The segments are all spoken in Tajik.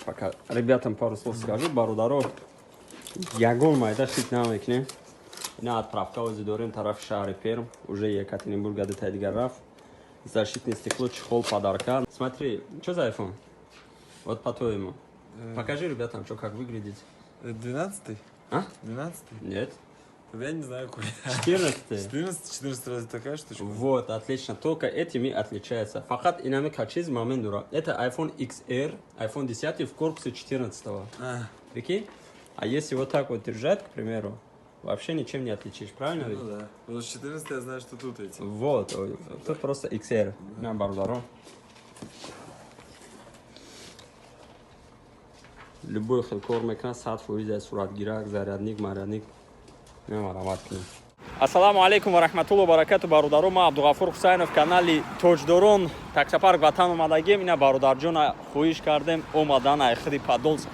Пока ребятам пару слов скажу. Бародаро, ягон майда хит намекунем. Ина отправка ози дорем тарафи шаҳри Перм. Уже Екатеринбург гадетай дигар рафт. Защитное стекло, чехол, подарка. Смотри, что за iPhone? Вот по-твоему. Покажи ребятам, что как выглядит. 12-й? А? 12-й? Нет. Тогда я не знаю, какой. 14. 14, 14 разве такая штучка? Вот, отлично. Только этими отличается. Фақат инами качиз момент дура. Это iPhone XR, iPhone 10 в корпусе 14. А, Прикинь? А если вот так вот держать, к примеру, вообще ничем не отличишь, правильно ведь? Ну да. Потому что 14, я знаю, что тут эти. Вот, ой, тут просто XR. На бародаро. Любой хел кор мекунад, 100% суратгирак, зарядник, марядник. Мемарамат кунем. Ассалому алайкум ва раҳматулло баракату, бародаро. Ма Абдуғафур Ҳусайнов, канали Тоҷдорон, таксопарк Ватан омадагим. Ина бародарҷона хоҳиш кардем, омадан айхири Подолск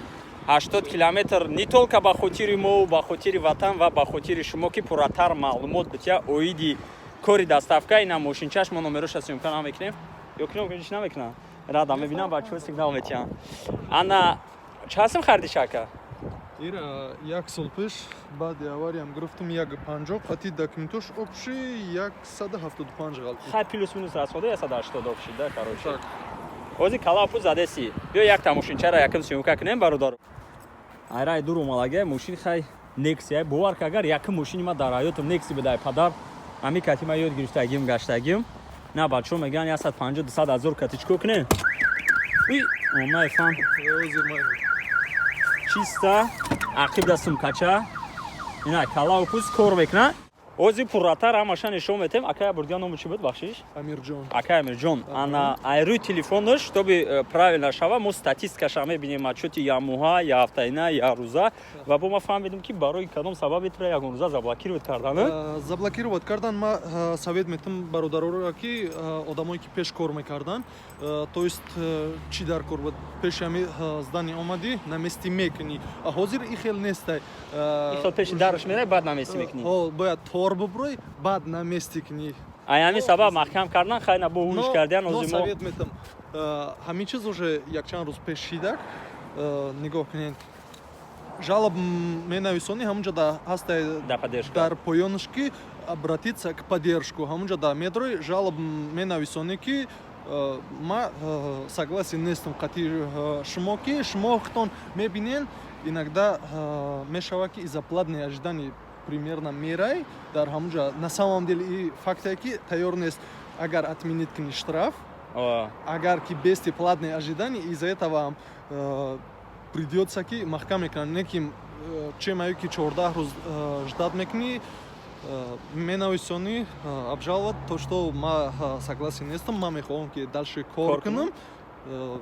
80 километр, не только ба хотири мо, ба хотири ватан ва ба хотири шумо, ки пурратар маълумот битя оиди кори доставка. Ина мошинчаш, мо номероша съёмка намекунем ё кунем, намекунам. Рада мебинам, бачаҳо сигнал метиҳанд. Ана часм хардиш, ака? Ира як сол пеш баъди авариям гирифтум, 1,50, қати документош общий 175 ғалт. Хай, плюс минус расхода 180 общий, да, короче. Так. Ози калапу задеси. Биё, якта мошинчара якм съёмка кунем, бародар. Айрай дур омалаге, мошин хай Нексия. Бовар ка, агар якм мошини ма дар ҳаётам Некси бидай, падар. Ами кати ма ёд гирифтагим, гаштагим. На бачаҳо мегӯянд 150 200 ҳазор кати чико кунем? Уи, омай фан. Ҳозир ман Чиста, ақиб да сумкача. Ина калапуз кор мекунад. Ози пурратар ҳамаша нишон метем. Акая бурдия, ному чӣ буд, бахшиш? Амирҷон. Акай Амирҷон, ана айрӯи телефонаш, чтобы правильно шава, мо статистикаша мебинем, отчёти ямоҳа, я ҳафтаина, я рӯза, ва бо ма фаҳмидем, ки барои кадом сабаби тура ягон рӯза заблокировать кардан. Заблокировать кардан. Ма совет метам бародароро, ки одамое ки пеш кор мекардан, то есть чӣ дар кор буд, пеши ҳами здание омадӣ, на месте мекунӣ, а ҳозир и хел нестай. Ихел пеши дараш мерай, баъд на месте мекунӣ. Ҳо, бояд тор буброй, баъд на месте кунӣ. Ай ҳамин сабаб маҳкам кардан, хайна бо ҳуш кардиан. Но ози мо совет метам, ҳамин чиз уже якчанд рӯз пеш шидак. Нигоҳ кунед, жалоб менависонӣ, ҳамунҷа да ҳастай. Да, поддержка. Дар поёнаш ки обратиться к поддержку, ҳамунҷа да медрой, жалоб менависонӣ, ки ма согласен нестам қати шумо, ки шумо худтон мебинен, иногда мешавад, ки из-за платные ожидания примерно мерай дар ҳамунҷа. На самом деле и факте ки тайёр нест, агар отменить кунӣ штраф, агар ки без платные ожидания, из-за этого придётся ки маҳкам мекунанд, не ки чем аю ки 14 рӯз ждать мекунӣ, менависонӣ, обжаловать то, что ма согласен нестам, ма мехоҳам ки дальше кор Кор кунам. кунам.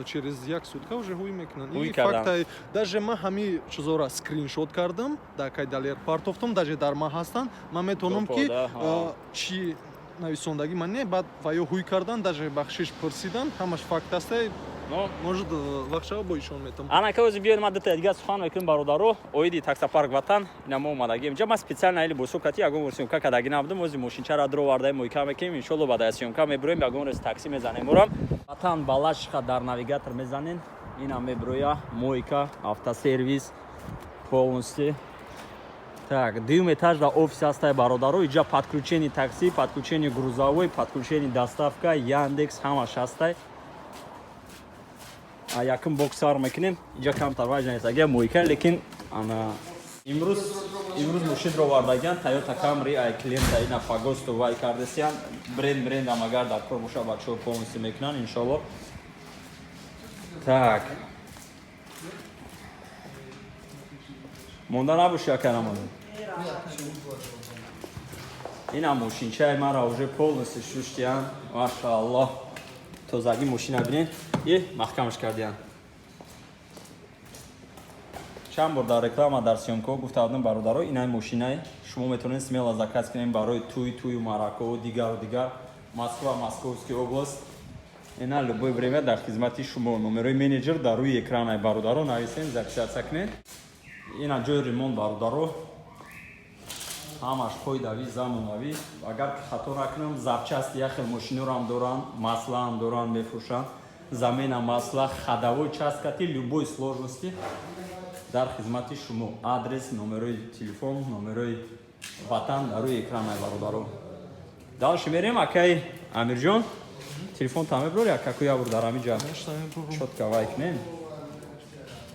Через як сутка уже ҳуй мекунанд. Ҳуй И кардан. фактай, даже ма ҳами чизора скриншот кардам, дар кай далер партофтам, даже дар ма ҳастанд, ман метавонам ки Допода, ҳа. Чӣ нависондагӣ ман не, баъд ва ё ҳуй кардан, даже бахшиш пурсидан, ҳамаш факт астае. Но может, вақшава бо ишон метам. Анака ози биёед, ман дута дигар сухан мекунем, бародаро, оиди таксопарк Ватан. Ина мо омадагим инҷа, ман специально или босо кати ягон бор съёмка кардагӣ набудам. Ози мошинчара дровардаем, мойка мекунем, иншолло, баъд аз съёмка мебироем, ягон рез такси мезанем урам. Ватан Балашиха дар навигатор мезанен, ина мебироя, мойка, автосервис полностью. Так, дуюм этаж да офис ҳастай, бародаро. Иҷа подключение такси, подключение грузовой, подключение доставка, Яндекс, ҳамаш ҳастай. А якум бокс сар мекунем, иҷа камтар ваҷ нест, агар мойка, лекин ана имрӯз мошинро овардагиан, Тойота Камри, ай клиента, ина фагосту вай кардесиян, бренд ам агар дар кор боша, бачаҳо полностью мекунанд, иншолло. Так, монда набоши, ака намода. Ина мошинчаи мара уже полностью шуштиян, машааллоҳ, тозагӣ мошина бинед, и маҳкамаш кардиян. Чанд бор дар реклама, дар съёмкаҳо гуфта будам, бародаро, инай мошинай шумо метавонед смело заказ кунем барои тӯй, тӯю маъракову дигару дигар, Москва, Московский область. Ина любое время дар хизмати шумо. Номерои менеҷер дар рӯи экранай, бародаро, нависем, записаться кунед. Ина ҷои ремонт, бародаро, ҳамаш қоидави, замонавӣ. Агар хато накунам, запчасти як хел мошиноро ҳам доранд, маслаам доранд, мефурӯшанд. Замена масла, ходовой часть кати, любой сложности дар хизмати шумо. Адрес, номерои телефон, номерои ватан дар рӯи экран ай, бародаро. Дальше мерем, акай Амирҷон. Телефон та меброри, акаку ябур дар ҳамиҷа. Чётко вай кунем.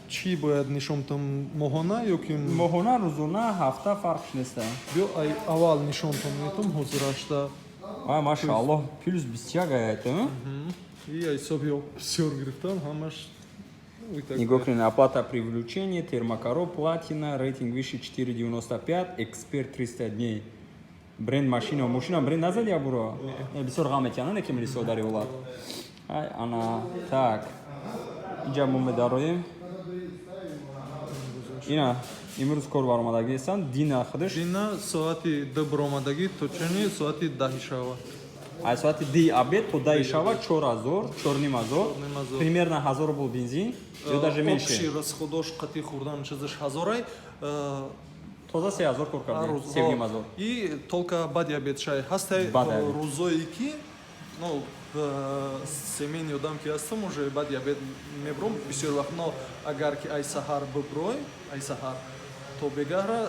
Чӣ бояд нишонтам, моҳона ё ки? Моҳона, рӯзона, ҳафта, фарқш неста. Биё, ай аввал нишонтон метам ҳозирашда. Ай, машааллоҳ, плюс 21 аята. И ай ҳисоби бисёр гирифтам ҳамаш. Нигоҳ кунед: оплата при включении, термокороб платина, рейтинг выше 4,95, эксперт 300 дней. Бренд машина, машина бренд назад я буро. Бисёр ғам метиҳанд, не ки милисо дар ҳолат. Ай, ана, так. Инҷа мо медароем. Ина, имрӯз кор баромадагӣ ҳастанд, дина худаш. Дина соати 2 баромадагӣ то чани соати 10 шава. Аз соати 2 обед то 10 шава 4000, 4500. 4500. Примерно 1000 рубл бензин, ё даже Общий меньше. Расходош қати хӯрдан чизаш ҳазорай. Тоза 3000 кор кардем, 3500. И только баъди обед шай ҳастай. Баъди обед. Рӯзое ки, ну, семейный одам ки ҳастам, уже баъди обед мебром бисёр вақт, но агар ки ай саҳар биброй, ай саҳар то бегаҳра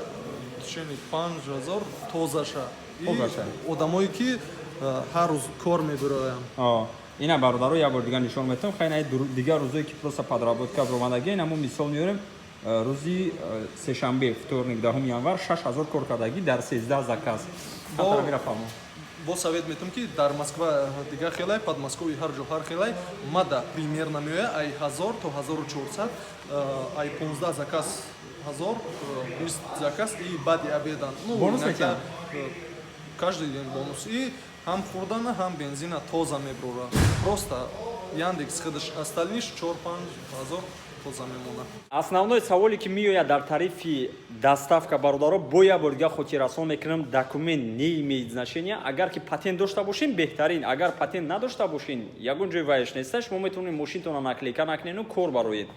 течени 5000 тозаша. И Тозаша. Одамое ки ҳар рӯз кор мебироянд. Ина, бародаро, як бор дигар нишон метавам. Хай, ина дигар рӯзое ки просто подработка баромадагӣ, ина мо мисол меорем, рӯзи сешанбе, вторник, 10 январ, 6000 кор кардагӣ дар 13 заказ. Мерафаҳмо. Бо совет метам, ки дар Москва дигар хелай, Подмосковье ҳар ҷо ҳар хелай. Мада примерно меояд ай 1000 то 1400, ай 15 заказ 1000, 20 заказ и баъди обедан. Ну, Бонус иногда, метиҳанд? Каждый день бонус, и ҳам хӯрдана, ҳам бензина тоза меброра. Просто Яндекс худаш, остальниш 4-5 ҳазор тоза мемонад. Основной саволе ки меояд дар тарифи доставка, бародаро, бо як бор дигар хотиррасон мекунам: документ не имеет значения. Агар ки патент дошта бошин, беҳтарин. Агар патент надошта бошин, ягон ҷои вайш неста, шумо метавонед мошинтонро наклейка накунену кор бароед.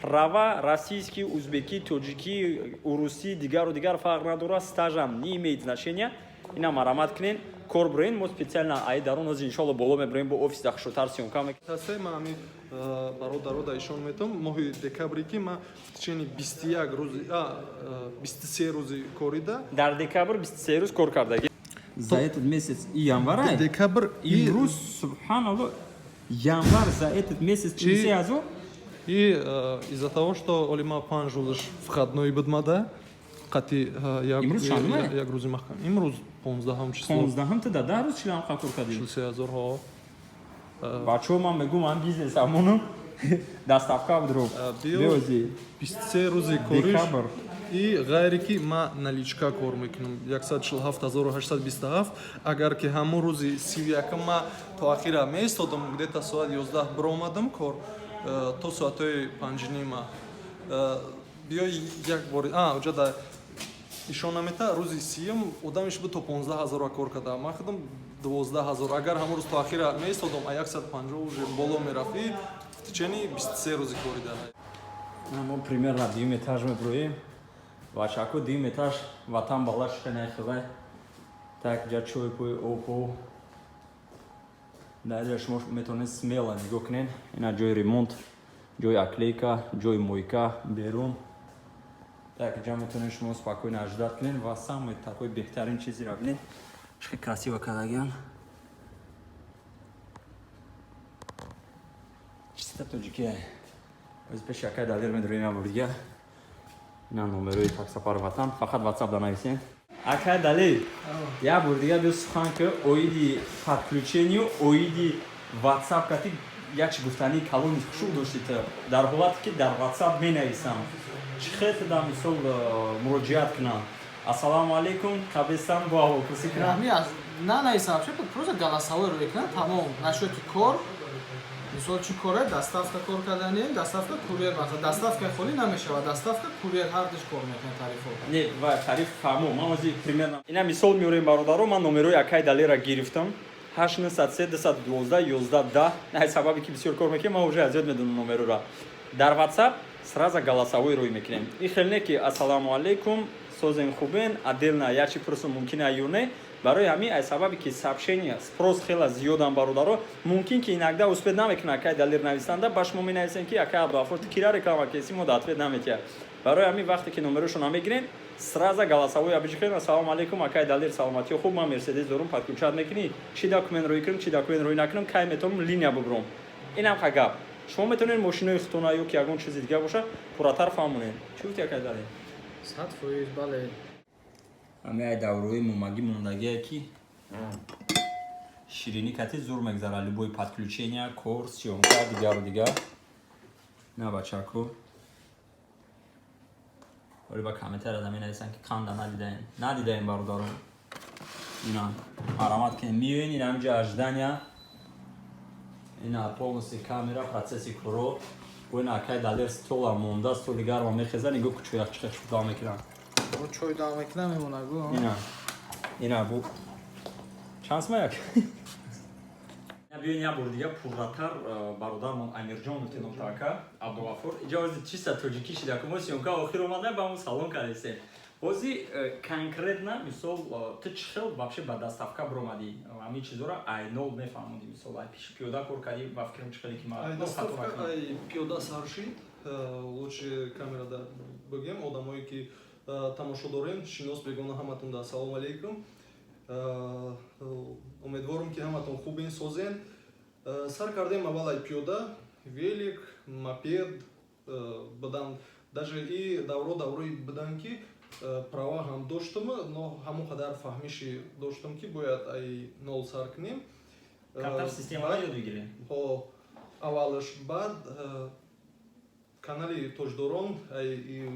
Права российский, узбекӣ, тоҷикӣ, урусӣ, дигару дигар фарқ надорад. Стажам не имеет значения. Ина марамат кунен, кор бироен. Мо специально ай дарун ози, иншоалло, боло мебироем, бо офис дахшотар съёмка мекунем. Ҳастаи ман ҳами бародаро да ишон метам, моҳи декабре ки ман в течение 21 рӯзи, 23 рӯзи корида. Дар декабр 23 рӯз кор кардагӣ за этот месяц и январай. Декабр и Имрӯз, субҳаналло, январ, за этот месяц 43 ҳазор. И из-за того, что оли ма 5 рӯзаш входной будмада қати Имрӯз чандуме? Як рӯзи маҳкам, имрӯз 15-ҳам число. 15-ҳам, ту да 10 рӯз чилам кор кардӣ. 43 ҳазор ҳо. Бачаҳо, ман мегӯм, ман бизнес амону доставка будро. Биё. Биёзи. 23 рӯзи кориш. Декабр. И ғайре ки ма наличка кор мекунам, 147 827. Агар ки ҳамон рӯзи 31 ма то ахира меистодам, где-то соат 11 биромадам кор, то соатҳои 5:30. Биё, як бор уҷа да ишон намета, рӯзи 30-ум одамиш буд, то 15 ҳазора кор карда, ман худам 12 ҳазор. Агар ҳамон рӯз то ахира меистодам, а 150 уже боло мерафт. И в течение 23 рӯзи корида. Мо примерно дуюм этаж меброем, бачако, дуюм этаж ватан бала шиканайхелай. Так, ҷа чой пой опо дар ҷа шумо метавонед смело нигоҳ кунед. Ина ҷои ремонт, ҷои оклейка, ҷои мойка берун. Так, ҷа метавонед шумо спокойно ожидать кунед. Ва самый такой беҳтарин чизеро бинед, чӣ красиво кардагиан, чиста тоҷикия. Оз пеши акай Далер медроем як бор дига. Ина номерои таксопарк Ватан, фақат WhatsApp да нависем. Акай Далер, як бор дига биё, сухан ки оиди подключению, оиди WhatsApp кати як чи гуфтании калони хушук дошти. Ту дар ҳолате ки дар WhatsApp менависам, чӣ хел ту дар мисол муроҷиат кунам? Ассалому алайкум, қабестан, бо аҳволпурсӣ кунам? Ҳами аз нанависам, вообще просто голосовой рӯй кунам, тамом. Насчёти кор, мисол, чӣ коре? Доставка кор карданем, доставка, курьер. Масалан, доставка холӣ намешавад, доставка, курьер ҳардуш кор мекунад тарифҳо. Не, ва тариф фаҳмо. Ман ози примерно ина мисол меорем, бародаро. Ман номерои акай Далера гирифтам: 803 212 11 10. Ай сабаби ки бисёр кор мекунем, ман уже аз ёд медонам номерора. Дар WhatsApp сразу голосовой рӯй мекунем. И хел не ки ассалому алайкум, созен, хубен, отдельно як чи пурсум мумкин аю не. Барои ҳамин, аз сабабе ки сообщения, спрос хела зиёдан, бародаро, мумкин ки иногда успеть намекунад акай Далер нависанда. Ба шумо менависем, ки акай Абдуғафур, ту кира реклама кеси, мо да ответ наметиҳад. Барои ҳамин, вақте ки номерошона мегирен, сразу голосовой абиҷихен: «Ассалому алайкум, акай Далер, саломатиё хуб? Ман Мерседес дорум, подключать мекунӣ? Чӣ документ рӯй кунам, чӣ документ рӯй накунам, кай метавонам линия бубурам?» Инам ха гап. Шумо метавонед мошинои худтона ё ки ягон чизи дига боша, пурратар фаҳмонед. Чӣ гуфти, акай Далер? 100%, бале. Ҳамин ай даврои момагӣ мондагие, ки ширинӣ кати зур мегзара, любой подключения, кор, съёмка, дигару дигар. На, бачаку, оли ба комментария менависанд, ки қанда надидаем. Надидаем, бародарон. Ина марамат кунем, миёен, ина ҳаминҷа ожидания, ина полностью камера, процесси коро. Бо ина акай Далер стола монда, столи гарма мехеза. Нигоҳ ку, чояк чихе шуда мекунам. Бо чой дам мекунам, мемона гу. Ина бу чанд сма як. Биён, як бор дига пурратар бародармон Амирҷон гуфтем, ака Абдуғафур иҷа ози чиста тоҷикӣ шида ку. Мо съёмка охир омада, ба мо салом кардесем. Ҳози конкретно, мисол, ту чӣ хел вообще ба доставка биромадӣ? Ҳамин чизоро ай нол мефаҳмонӣ. Мисол, ай пиши пиёда кор кардӣ, ба фикрам, чӣ хеле ки ма Ай доставка ай пиёда сар шид. Лучше камерада бигем. Одамое ки тамошо дорем, шинос, бегона, ҳаматон да ассалому алайкум. Умедворам, ки ҳаматон хубен, созен. Сар кардем аввал ай пиёда, велик, мопед будан. Даже и давро даврои будан, ки права ҳам доштам, но ҳамон қадар фаҳмиши доштам, ки бояд ай нол сар кунем. Камтар системаро ёд бигирем. Ҳо, аввалаш. Баъд канали Тоҷдорон, ай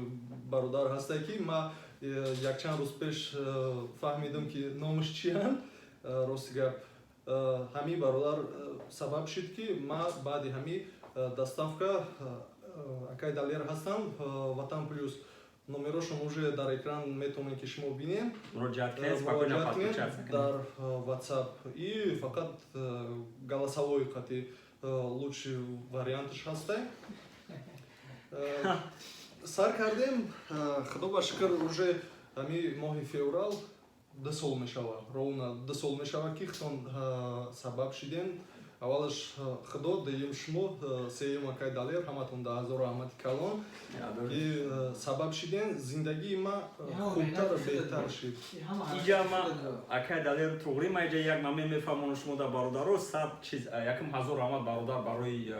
бародар ҳасте, ки ма якчанд рӯз пеш фаҳмидам, ки номаш чиянд. Рости гап, ҳамин бародар сабаб шуд, ки ма баъди ҳамин доставка. Акай Далер ҳастам, Ватан Плюс, номерошон уже дар экран метавонед, ки шумо бинед. Муроҷиат кунед, спокойно Муроҷиат кунед. Подключаться кунед. Дар WhatsApp и фақат голосовой қати лучший варианташ ҳастай. Сар кардем, худо ба шукр, уже ҳами моҳи феврал 2 сол мешавад, ровно 2 сол мешавад, ки худтон сабаб шидем. Аввалаш худо, дуюм шумо, сеюм акай Далер. Ҳаматон да ҳазору раҳмати калон, ки сабаб шиден, зиндагии ма хубтар, беҳтар шид. Иҷа ма, акай Далер, туғри, ма иҷа як момент мефаҳмонам шумо да, бародаро, сад чиз. Якум, ҳазор раҳмат, бародар, барои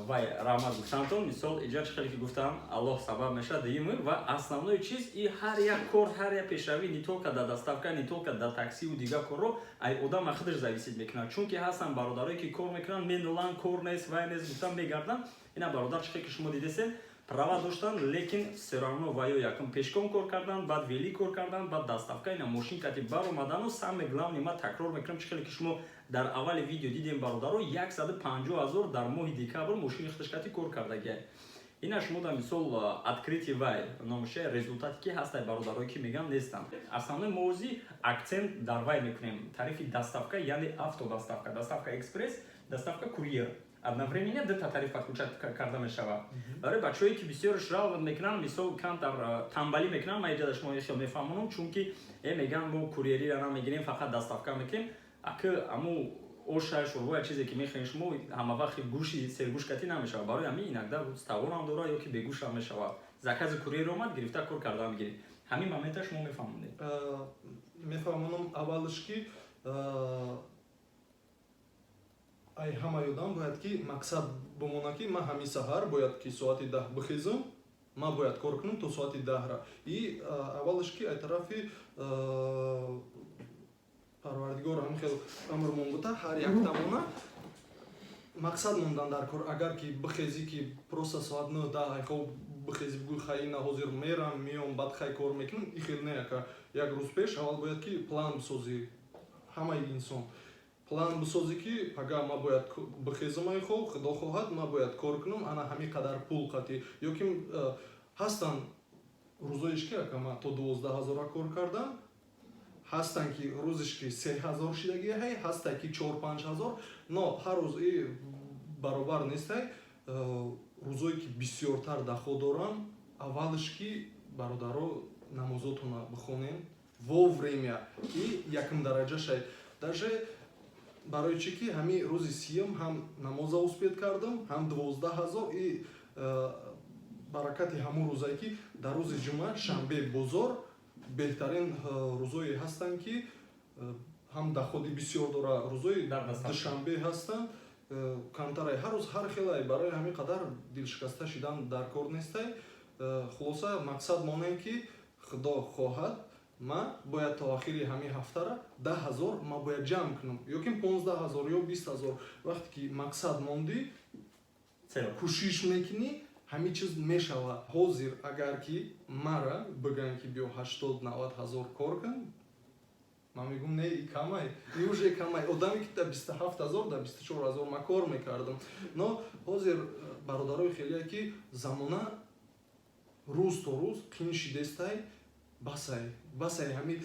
вай раҳмат гуфтантон. Мисол, иҷа чӣ хеле ки гуфтам, Аллоҳ сабаб мешавад, дуюм ва основной чиз и ҳар як кор, ҳар як пешравӣ, не только дар доставка, не только дар таксиву дигар корро, ай одам худаш зависит мекунад. Чунки ҳастанд бародарое, ки кор мекунанд, меноланд, кор нест, вай нест гуфтан, мегарданд. Ина бародар, чӣ хеле ки шумо дидесед, права доштанд, лекин все равно ва ё якум пешком кор кардан, баъд велик кор кардан, баъд доставка, ина мошин кати баромадану. Самое главное, ма такрор мекунам, чӣ хеле ки шумо дар аввали видео дидем, бародаро, 150 ҳазор дар моҳи декабр мошини худаш кати кор кардагиай. Ина шумо дар мисол открытый вай номуша, результате ки ҳастай, бародарое ки меган, нестанд. Основной мавзӯи акцент дар вай мекунем, тарифи доставка, яъне автодоставка, доставка экспресс, доставка курьер, одновременно дута тариф подключать карда мешавад. Барои бачаҳое, ки бисёрш жаловать мекунанд, мисол, камтар тамбалӣ мекунанд, ма иҷа шумо хел мефаҳмонам, чунки мегӯянд, мо курьерира намегирем, фақат доставка мекунем. Аки аму оша, шӯрбоя, чизе ки мехӯрем, шумо ҳама вақт гӯши сергӯш катӣ намешавад. Барои ҳамин иногда тавонам дора ё ки бегӯшам мешавад. Закази курьер омад, гирифта, кор карда мегиред. Ҳамин момента шумо мефаҳмонед. Мефаҳмонам. Аввалаш, ки ай ҳама ёдам бояд, ки мақсад бимонад, ки ман ҳамин саҳар бояд, ки соати 10 бихезам, ман бояд кор кунам то соати 10-ра. И аввалаш, ки ай тарафи Парвардигор ҳам хел амрмон бута, ҳар яктамона мақсад мондан дар кор. Агар ки бихезӣ, ки просто соат 9, 10 ай хоб бихезӣ, бигӯй: «Хай, ина ҳозир мерам, меом, баъд хай кор мекунам», и хел не, ака. Як рӯз пеш аввал бояд, ки план бисозӣ. Ҳамаи инсон план бисозӣ, ки пага ман бояд бихезам ай хоб, худо хоҳад, ман бояд кор кунам ана ҳамин қадар пул қатӣ. Ё ки ҳастанд рӯзоеш, ки, ака, ман то 12 ҳазора кор кардам, ҳастанд, ки рӯзеш ки 3000 шидагӣ ҳай, ҳаста, ки 4-5 ҳазор, но ҳар рӯз и баробар нестай. Рӯзое ки бисёртар доход дорам, аввалаш, ки, бародаро, намозотона бихонем. Вовремя и якум дараҷашай. Даже барои чӣ ки ҳами рӯзи 30-ум ҳам намоза успеть кардам, ҳам 12 000 и баракати ҳамун рӯзае, ки дар рӯзи ҷумъа, шанбе бозор беҳтарин рӯзое ҳастанд, ки ҳам доходи бисёр дора, рӯзои Дар доставка. душанбе ҳастанд камтарай. Ҳар рӯз ҳар хелай, барои ҳамин қадар дилшикаста шидан дар кор нестай. Хулоса, мақсад монем, ки худо хоҳад, ман бояд то охири ҳамин ҳафтара 10 000 ман бояд ҷамъ кунам, ё ки 15 000 ё 20 000. Вақте ки мақсад мондӣ, Цель. кӯшиш мекунӣ, ҳамин чиз мешавад. Ҳозир агар ки мара бигӯянд, ки биё 80-90 ҳазор кор кун, ман мегӯм: не, и камай, и уже камай. Одаме ки да 27 000, да 24 000 ман кор мекардам. Но ҳозир бародарои хелие, ки замона рӯз то рӯз қин шидестай, басай, басай ҳамин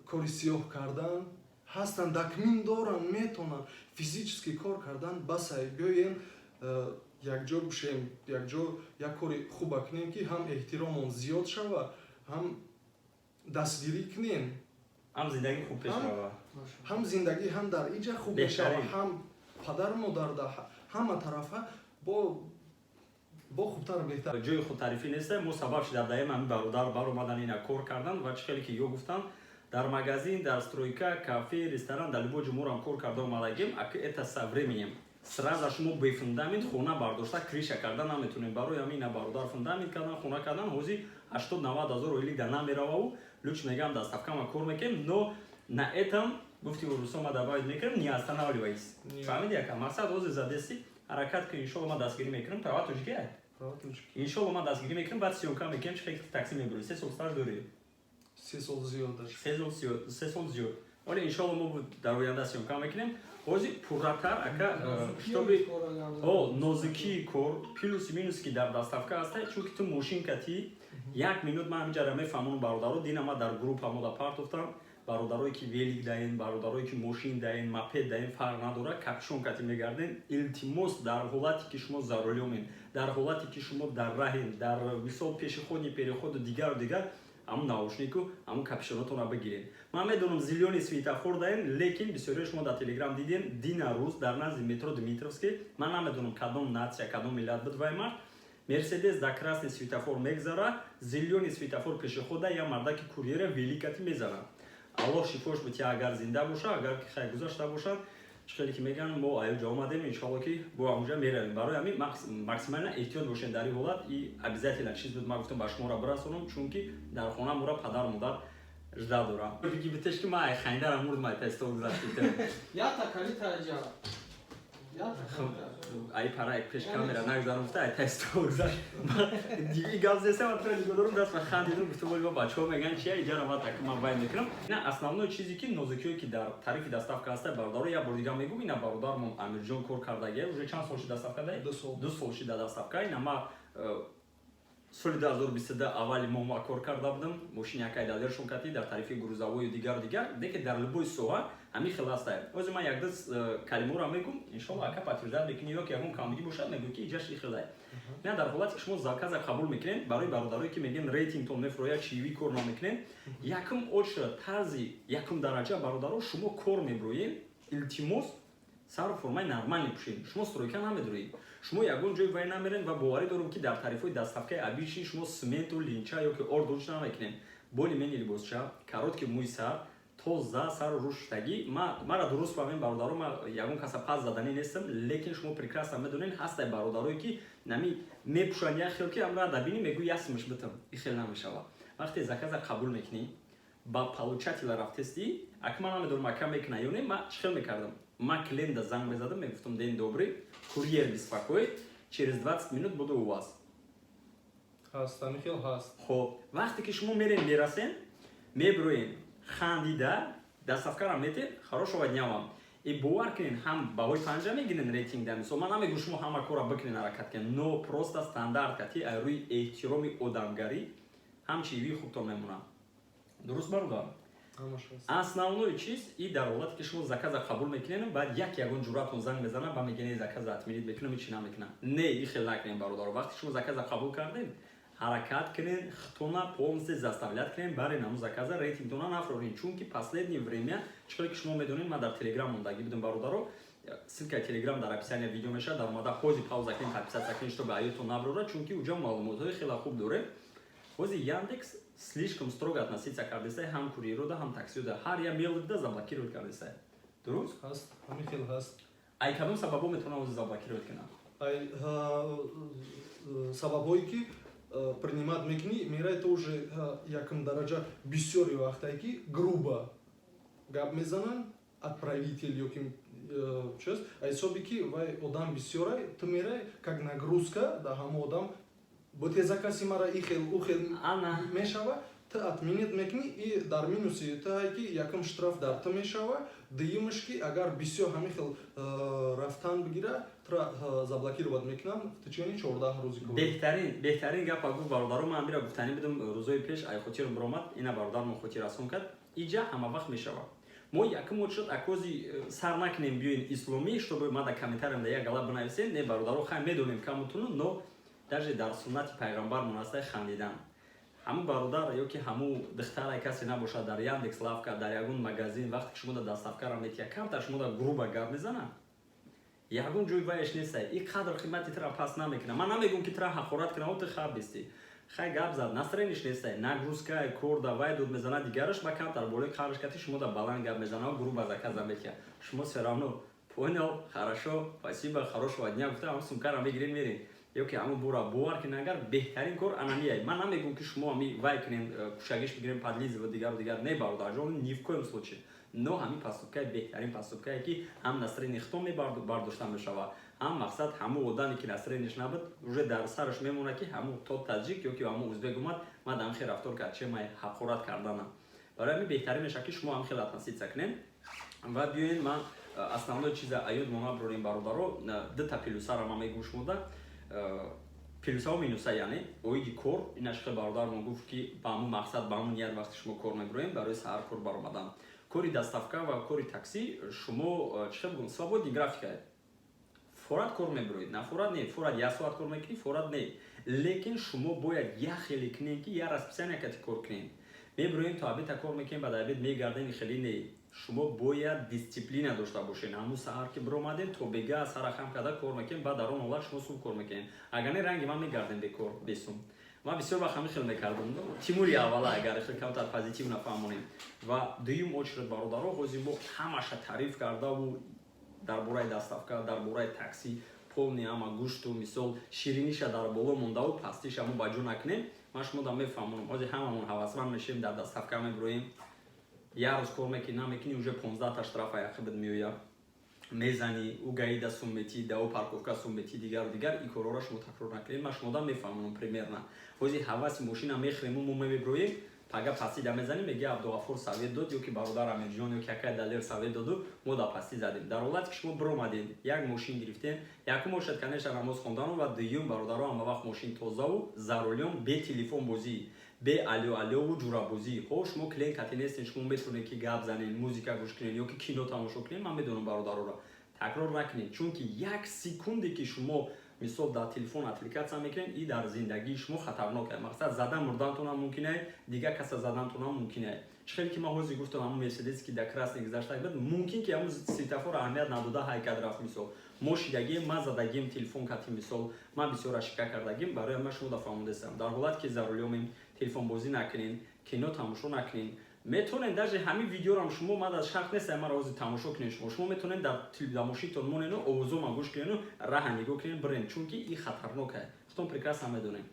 кори сиёҳ кардан. Ҳастанд, документ доранд, метонанд физически кор кардан, басай. Биёен, якҷо бишем, якҷо як кори хуба кунем, ки ҳам эҳтиромон зиёд шава, ҳам дастгирӣ кунем. Ҳам зиндагӣ хуб пеш рава. Ҳам зиндагӣ, ҳам дар иҷа хуб мешава. Беҳтарин. Ҳам падару модар, да ҳама тарафа бо хубтар, беҳтар. Ҷои худтарифӣ нест. Мо сабаб шуда даем ҳамин бародар баромадан, ина кор кардан ва чӣ хеле ки ё гуфтан, дар магазин, дар стройка, кафе, ресторан, дар любой ҷо морам кор карда омадагим. Ака, это со временем. Сразу шумо бе фундамент хона бардошта, крыша карда наметонем. Барои ҳамин ина бародар фундамент кардан, хона кардан. Ҳозир 80-90 ҳазор ойлик да намерававу лучше мегам, доставкама кор мекунем. Но на этом, гуфти урусо, ма добавить мекунем: не останавливайся. Не. Фаҳмиди, яка? Мақсад ҳозир задеси, ҳаракат кун. Иншолло, ман дастгирӣ мекунам. Права тоҷикия? Права тоҷикӣ. Иншолло, ман дастгирӣ мекунам, баъд съёмка мекунем, чӣ хеле такси мебурӣ. 3 сол стаж дорӣ? 3 сол зиёд даже. 3 сол зиёд, 3 сол зиёд. Оле, иншолло, мо дар оянда съёмка мекунем. Ҳозир пурратар, ака, чтобы о нозукии кор, плюси минуси ки дар доставка ҳаста, чунки ту мошин катӣ як минут ман ҳаминҷара мефаҳмонам, бародаро. Дина ман дар группа мода партофтам. Бародарое ки велик даен, бародарое ки мошин даен, мопед даен, фарқ надорад, капюшон катӣ мегарден. Илтимос, дар ҳолате ки шумо за рулёмен, дар ҳолате ки шумо дар раҳен, дар мисол пешеходный переходу дигару дигар, ҳамун наушнику, ҳамун капюшонотонро бигиред. Ман медонам, зелёный светофор даем, лекин бисёриҳо шумо дар Телеграм дидем, дина рӯз дар назди метро Дмитровский, ман намедонам, кадом нация, кадом миллат буд, вай мард Мерседес дар красный светофор мегзара, зелёный светофор пешехода я мардаки курьера великати мезанад. Аллоҳ шифош бития, агар зинда боша, агар ки хай гузашта бошад. Чӣ хеле ки мегӯянд, мо аюҷа омадем, иншоалло, ки бо ҳамуҷа меравем. Барои ҳамин максимально эҳтиёт бошем дар ин ҳолат. И обязательно чиз буд, ман гуфтам, ба шуморо бирасонам, чунки дар хона мора падару модар жда дорам. Биги битеш, ки ман ай хайндарам мурдам, ай тестол гузаштитем. Ята калита ҷа. Ята калита. Ай пара пеш камера нагзарам, гуфта, ай тестол гузашт. Диги гап зесам, атра нигоҳ дорам, даст ба хандидум, гуфтам: вали, бачаҳо мегӯянд чия иҷара ва так ман вай мекунам. Ина основной чизе ки нозукиҳое ки дар тарифи доставка ҳаста, бародаро, як бор дига мегӯм, ина бародармон Амирҷон кор кардагия, уже чанд сол шуда доставка дай? 2 сол. 2 сол шуда доставка. Ина ма соли 2022 аввали моҳ ма кор карда будам, мошини якай далершон катӣ дар тарифи грузовою дигару дигар. Деке дар любой соҳа ҳамин хел ҳаста. Ҳозир ман якду калимаро мегӯм, иншолло, ака, подтверждать мекунӣ ё ки ягон камбудӣ бошад, мегӯ, ки иҷаш ихелай. На, дар ҳолате ки шумо заказа қабул мекунед, барои бародарое ки мегӯянд, рейтингтон мефурояд, чиви кор намекунед, якум очередь, тарзи якум дараҷа, бародаро, шумо кор мебуроед, илтимос, сару формаи нормальный пӯшед. Шумо стройка намедуред, шумо ягон ҷои вай намерен ва боварӣ дорам, ки дар тарифҳои доставкаи обычный шумо сменту линча ё ки ордуч намекунед. Более-менее либосча, короткий мӯи сар, тоза сару рӯ шуштагӣ. Мара дуруст фаҳмем, бародаро, ма ягон каса пас заданӣ нестам, лекин шумо прекрасно медонед, ҳастай бародарое ки нами мепӯшанд як хел, ки амра дабинӣ, мегӯ: ясмаш битам, и хел намешава. Вақте заказа қабул мекунӣ, ба получателя рафтестӣ, ака, ман намедонам, ака мекуна ё не, ма чӣ хел мекардам? Ма клиента занг мезадам, мегуфтам: день добрый, курьер беспокоит, через 20 минут буду у вас. Ҳаст, ҳамин хел ҳаст. Хоб, вақте ки шумо мерен, мерасен, мебироен, хандида доставкара метен: хорошего дня вам. И бовар кунен, ҳам баҳои панҷа мегирен рейтинг да. Мисол, ман намегӯм, шумо ҳама кора бикунен, ҳаракат кунен, но просто стандарт кати, ай рӯи эҳтироми одамгарӣ, ҳам чиви хубтон мемонад. Дуруст, бародар? Ҳамаш ҳаст. Основной чиз и дар ҳолате ки шумо заказа қабул мекунед, баъд як ягон ҷуръатон занг мезанад ва мегӯяд: заказа отменить мекунам, ҳечи намекунам. Не, и хел накунем, бародаро. Вақте шумо заказа қабул кардем, Ҳаракат кунен, хитона полностью заставлять кунен, бари наму заказа рейтингтона нафрорин, чунки последнее время, чӣ хеле ки шумо медонед, ман дар Телеграм мондагӣ будам, бародаро. Ссылкаи Телеграм дар описание видео мешавад. Дар омада ҳози пауза кунед, подписаться кунед, чтобы аётон наброра, чунки уҷа маълумотҳои хеле хуб дорем. Ҳози Яндекс слишком строго относиться кардесай ҳам курьерода, ҳам таксиода. Ҳар я мелда заблокировать кардесай, дуруст? Ҳаст, ҳамин хел ҳаст. Ай кадом сабабо метавонам ҳози заблокировать кунам? Ай сабабҳое ки принимать мекунӣ, мерай, то уже якум дараҷа бисёри вақтае ки грубо гап мезананд отправитель ёки чиз, ҳисоби ки вай одам бисёрай, ту мерай, как нагрузка да ҳама одам бо те заказ и мара и хел, у хел мешава. Ту отменить мекунӣ и дар минуси ту ҳай, ки якум штраф дар ту мешава, дуюмаш ки агар бисёр ҳамин хел рафтан бигира, тура заблокировать мекунам в течение 14 рӯзи кор. Беҳтарин гапа гуфт, бародаро. Ман амира гуфтанӣ будам рӯзои пеш, ай хотирам биромад, ина бародармон хотиррасон кард. Иҷа ҳама вақт мешава. Мо якум очшуд акози сар накунем, биёин исломӣ, чтобы ма дар комментариям да як гала бинависем. Не, бародаро, хай, медонем камутуну, но даже дар суннати пайғамбар монастай хандидан. Ҳамун бародар ё ки ҳамун духтара, касе набошад, дар Яндекс Лавка, дар ягон магазин, вақте ки шумо да доставкара метия, камтар шумо да грубо гап мезанад, ягон ҷои вайш нестай и қадр қимати тира пас намекунад. Ман намегӯм, ки тира ҳақорат кунад, ту хаб бистӣ, хай, гап зад, настроениш нестай, нагрузка корда, вай дод мезанад, дигараш ба камтар болои қарш кати шумо да баланд гап мезанад, грубо заказа метия, шумо всё равно «понял, хорошо, спасибо, хорошего дня» гуфта, ҳамун сумкара мегирен, мерен ё ки ҳамун бора. Бовар кунед, агар беҳтарин кор анамияй. Ман намегӯм, ки шумо ҳами вай кунем, кушагиш бигирем, подлизы ва дигару дигар. Не, бародарҷон, ни в коем случае. Но ҳамин поступкаи беҳтарин поступкае, ки ҳам настроени хитон мебардошта мешавад, ҳам мақсад ҳамун одаме, ки настроениш набуд, уже дар сараш мемонад, ки ҳамун то таҷик ё ки ҳамун узбек омад, ман дар хел рафтор кард, че май ҳақорат карданам. Барои ҳамин беҳтарин мешавад, ки шумо ҳам хел относиться кунем. Ва биёен, ман основной чиза аёд мо наброрем, бародаро. Дута плюсара ман мегӯм шумода, плюсаву минуса, яъне оиди кор. Инаш хел бародармон гуфт, ки ба ҳамун мақсад, ба ҳамун ният, вақте шумо кор мебуроем, барои саҳар кор баромадан, кори доставка ва кори таксӣ, шумо, чӣ хел бигӯм, свободный графика. Форат кор мебуроед, на форат не, форат як соат кор мекунӣ, форат не, лекин шумо бояд як хеле кунем, ки як расписание кати кор кунем. Мебуроем, то обеда кор мекунем, баъд обед мегардем, хеле не. Шумо бояд дисциплина дошта бошед. Ҳамун саҳар ки биромадем, то бега сара хам карда кор мекунем, баъд дар он ҳолат шумо субҳ кор мекунем. Агар не, ранги ман мегардем бекор, бесум. Ман бисёр вақт ҳамин хел мекардам, тимури аввала, агар хел камтар позитив нафаҳмонем. Ва дуюм очередь, бародаро, ҳозир мо ҳамаша таъриф кардаву дар бораи доставка, дар бораи такси полный ҳама гӯшту, мисол, шириниша дар боло мондаву пастиша мо ба ҷо накунем. Ман шумо да мефаҳмонам, ҳозир ҳамамон ҳавасманд мешавем, дар доставка мебироем, як рӯз кор мекунӣ, намекунӣ, уже 15та штрафа яқибат меояд, мезанӣ, ӯ гаида сум метӣ, да ӯ парковка сум метӣ, дигару дигар. Ин корҳоро шумо такрор накунед. Ман шумода мефаҳмонам примерно. Ҳозир ҳаваси мошина мехӯрему мо мебироем, пага пастида мезанем, меги Абдуғафур совет дод, ё ки бародар Амирҷон, ё ки акай Далер совет доду, мо да пастӣ задем. Дар ҳолате ки шумо биромадед, як мошин гирифтем, якум бошад, конечно, намоз хондану, ва дуюм, бародаро, ҳама вақт мошин тозаву за рулём, бе телефонбозӣ, бе алё алёву ҷурабозӣ. Ҳо, шумо клиент кати нестен, шумо метавонед, ки гап занед, музика гӯш кунед ё ки кино тамошо кунед. Ман медонам, бародароро такрор накунед, чунки як секунде ки шумо, мисол, дар телефон аппликатсия мекунед, и дар зиндагии шумо хатарнок аст. Мақсад, зада мурдантонам мумкин ай, дигар каса задантонам мумкин ай. Чӣ хеле ки ман ҳозир гуфтам, ҳамун Мерседес, ки дар красный гузашта буд, мумкин ки ҳамун светофор аҳамият надода ҳайкат рафт. Мисол, мо шидагием, ман задагием телефон кати, мисол, ман бисёр ошибка кардагим. Барои ман шумо да фаҳмондастам: дар ҳолате ки за рулёмем, телефонбозӣ накунен, кино тамошо накунен. Метавонед даже ҳамин видеорам шумо, ман аз шарт нестам, маро ҳозир тамошо кунед. Шумо метавонед дар мошинтон монену овозома гӯш кунену раҳа нигоҳ кунед, бирен, чунки ин хатарнок аст. Худтон прекрасно медонем.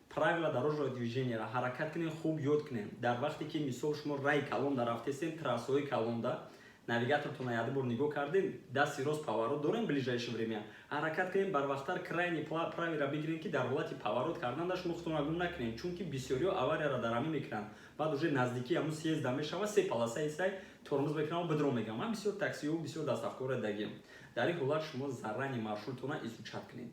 Правила дорожного движения ҳаракат кунед, хуб ёд кунед. Дар вақте ки, мисол, шумо раи калонда рафтесем, трассаҳои калонда, навигатортона яде бор нигоҳ кардем, дасти рост поворот дорем, ближайшее время ҳаракат кунем, барвақттар крайний правыйра бигирем, ки дар ҳолати поворот карданда шумо худтонро гум накунем, чунки бисёриҳо аварияро дар ҳамин мекунанд. Баъд уже наздикии ҳамун съезда мешава, се полоса исай, тормоз мекунам, бидро мегам. Ман бисёр таксиҳо, бисёр доставкаҳоро дагем. Дар ин ҳолат шумо заранее маршрутона изучать кунед.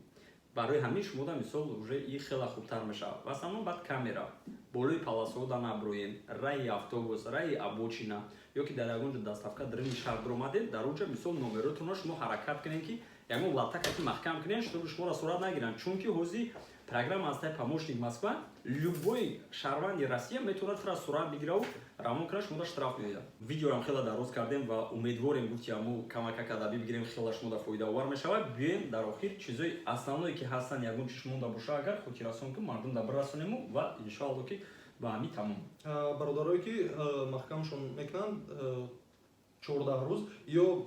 Барои ҳамин шумода, мисол, уже и хела хубтар мешавад. В основном баъд камера болои полосаҳо да наброен, раи автобус, раи обочина ё ки дар ягон ҷо доставка дарини шаҳр биромадед, дар он ҷо, мисол, номеротонро шумо ҳаракат кунед, ки ягон латакаки маҳкам кунед, чтобы шуморо сурат нагиранд, чунки ҳозир Программа ҳастай, «Помощник Москва». Любой шаҳрванди Россия метавонад тура сурат бигираву равон кунад, шумода штраф меояд. Видеорам хеле дароз кардем ва умедворем, гуфти ҳаму камакак адабӣ бигирем, хела шумода фоидаовар мешавад. Биёем, дар охир чизои основное, ки ҳастанд, ягон чиз монда боша, агар хотиррасон ки мардум да бирасонему ва иншоалло, ки ба ҳамин тамом. Бародарое, ки маҳкамшон мекунанд 14 рӯз, ё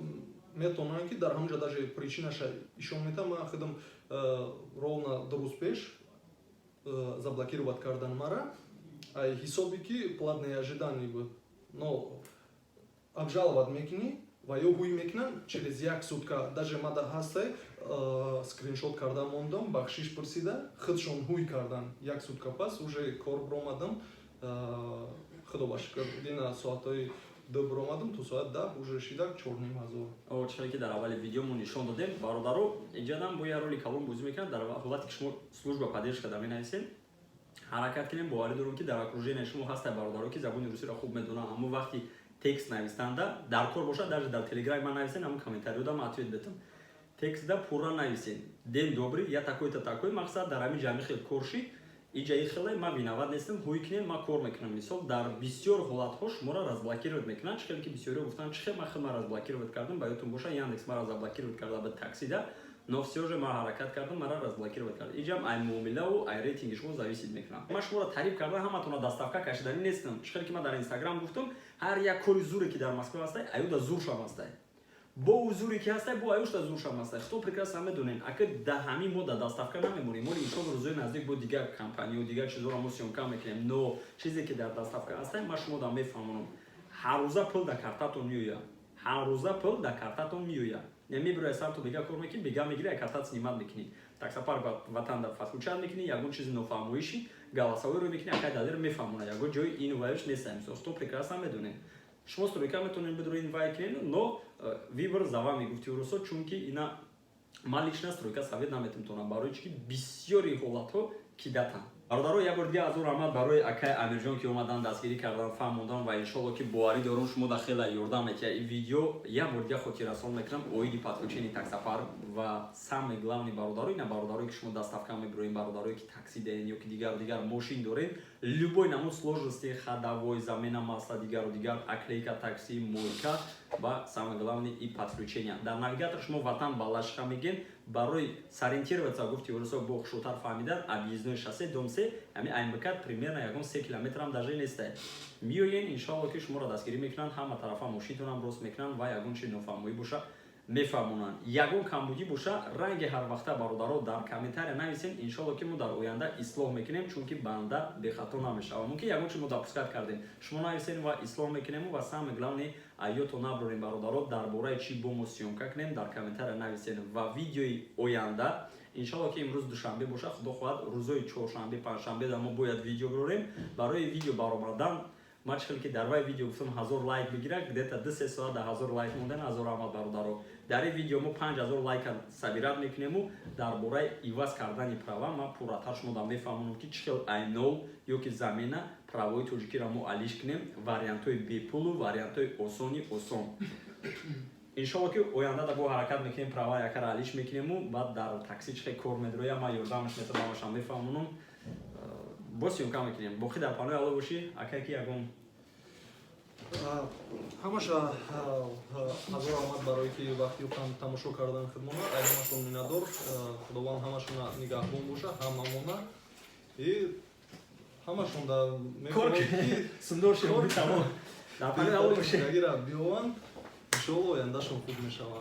метавонанд, ки дар ҳамонҷа даже причинаша ишон метавон. Ман худам ровно 2 рӯз пеш заблокировать кардан мара, ай ҳисоби ки платное ожидание буд. Но обжаловать мекунӣ ва ё ҳуй мекунанд через як сутка. Даже мада ҳастай, скриншот карда мондам, бахшиш пурсида, худшон ҳуй кардан. Як сутка пас уже кор биромадам, худо ба шукр. Дина соатҳои 2 биромадам, то соат 10 уже шида 4500. Чизе ки дар аввали видеомо нишон додем, бародаро, инҷадам бо як роли калон бозӣ мекунад. Дар ҳолате ки шумо служба поддержка да менависед, ҳаракат кунем. Боварӣ дорем, ки дар окружение шумо ҳастад бародаро, ки забони русиро хуб медонанд. Ҳамон вақти текст навистанда дар кор бошад, даже дар Телеграм ман нависен, ҳамон комментариёда ман ответ бетам. Текстда пурра нависен: «День добрый, я такой-то, такой», мақсад, дар ҳамин ҷамъи хел кор шид, иҷа и хеле ман виноват нестам, ҳуй кунем, ман кор мекунам. Мисол, дар бисёр ҳолатҳо шуморо разблокировать мекунанд. Чӣ хеле ки бисёриҳо гуфтанд, чӣ хел ман хел ман разблокировать кардам. Ба ёдтон боша, Яндекс мара заблокировать карда ба таксида, но всё же ман ҳаракат кардам, мара разблокировать кард. Иҷам ай муомилаву ай рейтинги шумо зависит мекунам. Ман шуморо тариф кардан, ҳаматона доставка кашиданӣ нестам. Чӣ хеле ки ман дар Инстаграм гуфтам, ҳар як кори зуре, ки дар Москва ҳастай, аюда зуршам ҳастай, бо узуре ки ҳастай, бо аюшта зуршам ҳастай. Хто прекрасно медонен, ака да ҳамин мо да доставка намемонем. Моли, иншоалло, рӯзои наздик бо дигар компаниё, дигар чизоро мо съёмка мекунем. Но чизе ки дар доставка ҳастай, ман шумо да мефаҳмонам: ҳаррӯза пул дар картатон меояд, ҳаррӯза пул дар картатон меояд. Мебироя сарту, бега кор мекунӣ, бега мегири, картат снимать мекунӣ, таксопарк Ватан да подключать мекунӣ. Ягон чизи нофаҳмоиши, голосовой ро мекунӣ, акай Далер мефаҳмона. Ягон ҷои ину вайш неста. Мисол, хто прекрасно медонед, шумо стройка метавонед бидурин, вай кунед, но выбор за вами, гуфти урусо. Чунки ина ман лично стройка совет наметавонам, барои чи ки бисёри ҳолатҳо кидатанд. Бародаро, як бор дига азу раҳмат барои акай Амирҷон, ки омадан, дастгирӣ кардан, фаҳмондан ва иншолло, ки боварӣ дорум, шумо да хеле ёрдам метиҳад ин видео. Як бор дига хотиррасон мекунам оиди подключение таксопарк ва самое главное, бародаро, ина бародарое, ки шумо доставка мебироем, бародарое, ки такси даен ё ки дигару дигар мошин дорем, любой намуд сложности, ходовой, замена масла, дигару дигар, оклейка такси, мойка ва самое главное и подключение. Дар навигатор шумо Ватан Балашиха мегӯен, барои сориентироваться, гуфти урусо, бо хушрӯтар фаҳмидан, Объездной шоссе, дом 3, ҳами аймбкат примерно ягон 3 километрам даже нестай. Миёен, иншоалло, ки шуморо дастгирӣ мекунанд, ҳама тарафа мошинтонам рост мекунанд ва ягон чи нофаҳмоӣ боша, мефаҳмонанд. Ягон камбудӣ боша, ранги ҳарвақта, бародаро, дар комментария нависен. Иншоалло, ки мо дар оянда ислоҳ мекунем, чунки банда бехато намешавад. Мумкин ягон чи мо допускать кардем, шумо нависен ва ислоҳ мекунему. Ва самое главное, аёто наброрем, бародаро, дар бораи чӣ бо мо съёмка кунем, дар комментария нависен. Ва видеои оянда, иншоалло, ки имрӯз душанбе боша, худо хоҳад, рӯзои чоршанбе, панҷшанбе да мо бояд видео бирорем. Барои видео баромадан, ман чӣ хеле ки дар вай видео гуфтам, 1000 лайк бигира, где-то 2-3 соат да 1000 лайк мондан. Ҳазор раҳмат, бародаро. Дар ин видео мо 5000 лайка собирать мекунему. Дар бораи иваз кардани права ман пурратар шумо да мефаҳмонам, ки чӣ хел айнол ё ки замена правои тоҷикиро мо алиш кунем, вариантҳои бепулу вариантҳои осони осон. Иншолло, ки оянда да бо ҳаракат мекунем, права якара алиш мекунему, баъд дар такси чӣ хел кор медроя, ман ёрдамаш метавонамашам, мефаҳмонам, боз съёмка мекунем. Боқӣ дар панои Алло бошӣ, акай, ки ягон Ҳамаша ҳазор раҳмат барое ки вақти ёфтан тамошо кардан хидмона. Ай ҳамашон миннатдор. Худованд ҳамашона нигаҳбон боша, ҳамамона и ҳамашон да кор сундор шед. Тамом, дар панои Алло бошӣ. Зиндагиро биёванд, иншоалло, ояндашон хуб мешавад.